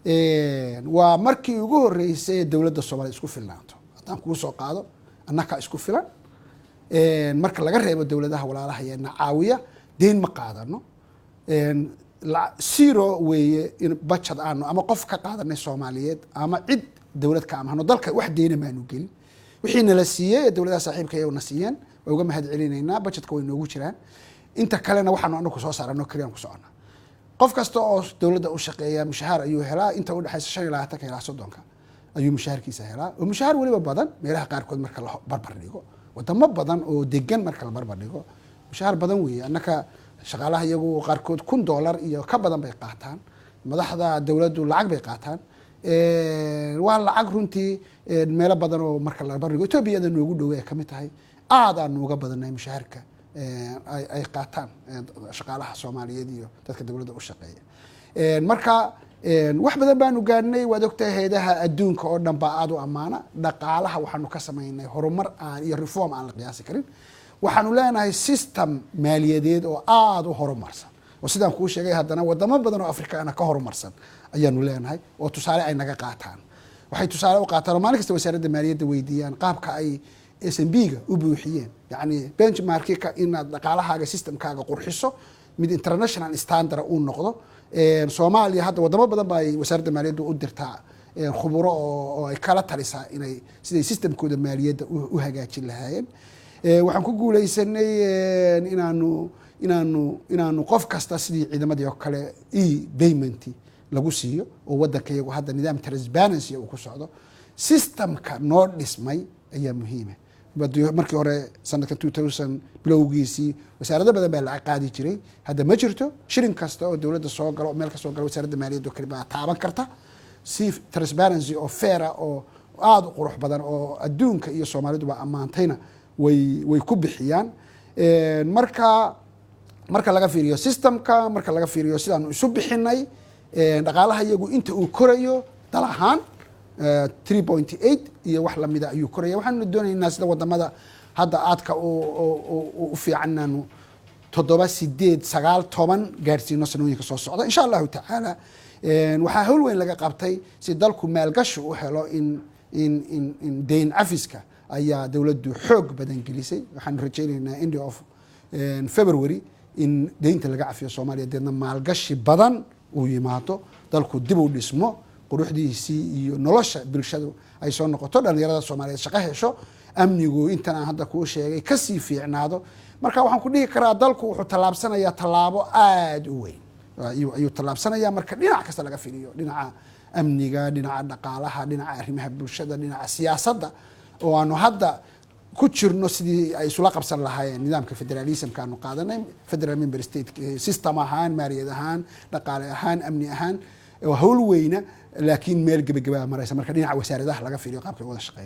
Waa markii ugu horeysay ee dowladda Soomaaliya isku filnaato. Haddaan kuu soo qaado, annakaa isku filan marka laga reebo dowladaha walaalahayeena caawiya. Deyn ma qaadano, zero weeye in budget aanu ama qof ka qaadanay Soomaaliyeed ama cid dowlad ka amahno. Dalka wax deyna maanu gelin. Wixii nala siiyey ee dowladaha saaxiibka iyagu na siiyeen waa uga mahad celinaynaa, budgetka way noogu jiraan. Inta kalena waxaanu anagu soo saarano keliyaan ku soconnaa. Qof kasta oo dowladda u shaqeeya mushahaar ayuu helaa. Inta udhexaysa 25-ka ilaa 30-ka ayuu mushaharkiisa helaa, oo mushahaar weliba badan meelaha qaarkood marka la barbar dhigo, wadamo badan oo degan marka la barbar dhigo, mushahaar badan weeye. Annaka shaqaalaha iyagu qaarkood $1000 iyo ka badan bay qaataan. Madaxda dowladdu lacag bay qaataan. Waa lacag runtii meelo badan oo marka la barbar dhigo Etoobiyada noogu dhowe ay kamid tahay aad aanu uga badannahay mushaharka ay qaataan shaqaalaha Soomaaliyeed iyo dadka dowladda u shaqeeya. Marka wax badan baanu gaadhnay. Waad ogtahay, hay'adaha adduunka oo dhan baa aada u ammaana dhaqaalaha. Waxaanu ka samaynay horumar aan iyo reform aan la qiyaasi karin. Waxaanu leenahay system maaliyadeed oo aada u horumarsan, oo sidaan kuu sheegay haddana wadamo badan oo Afrikaana ka horumarsan ayaanu leenahay, oo tusaale ay naga qaataan. Waxay tusaale u qaataan oo maalin kasta wasaaradda maaliyadda weydiiyaan qaabka ay SMB-ga u buuxiyeen, yacni benchmarkika, inaad dhaqaalahaaga, systemkaaga qurxiso, mid international standard uu noqdo. Soomaaliya hadda wadamo badan ba ay wasaaradda maaliyadda u dirtaa khuburo oo ay kala talisaa inay siday systemkooda maaliyadda u hagaajin lahaayeen. Waxaan ku guuleysanay inaanu qof kasta sidii ciidamadii oo kale e payment lagu siiyo, oo wadanka iyagu hadda nidaam transparency uu ku socdo. Systemka noo dhismay ayaa muhiima. Markii hore, sanadkan 2000 bilowgiisii, wasaarado badan baa lacag qaadi jiray. Hadda ma jirto. Shilin kasta oo dowladda soo galo, meel ka soo galo, wasaaradda maaliyadda oo kale baa taaban karta si transparency oo fair ah oo aada u qurux badan oo adduunka iyo Soomaaliduba ammaantayna way ku bixiyaan. Marka laga fiiriyo systemka, marka laga fiiriyo sidaanu isu bixinay, dhaqaalaha iyagu inta uu korayo dal ahaan 3.8 iyo wax lamida ayuu koraya. Waxaanu doonaynaa sida wadamada hadda aadka u fiican inaanu 7, 8, 9, 10 gaadhsiino sanooyinka soo socda, insha Allahu tacaala. Waxaa hawl weyn laga qabtay si dalku maalgashi u helo. In deyn cafiska ayaa dowladdu xoog badan gelisay. Waxaanu rajaynaynaa end of February in deynta laga cafiyo Soomaaliya, deedna maalgashi badan uu yimaado, dalku dib u dhismo, quruxdiisii iyo nolosha bulshadu ay soo noqoto, dhalinyarada Soomaaliyeed shaqo hesho, amnigu intan aan hadda kuu sheegay kasii fiicnaado. Marka waxaan ku dhihi karaa dalku wuxuu tallaabsanayaa tallaabo aada u weyn ayuu tallaabsanaya marka dhinac kasta laga fiiriyo: dhinaca amniga, dhinaca dhaqaalaha, dhinaca arrimaha bulshada, dhinaca siyaasadda oo aanu hadda ku jirno sidii ay isula qabsan lahaayeen nidaamka federalismka aanu qaadanay, federal member state system ahaan, maaliyad ahaan, dhaqaale ahaan, amni ahaan. Waa hawl weyna, laakiin meel gebagabaa maraysa marka dhinaca wasaaradaha laga fiiriyo qaabkay wada shaqeynaya.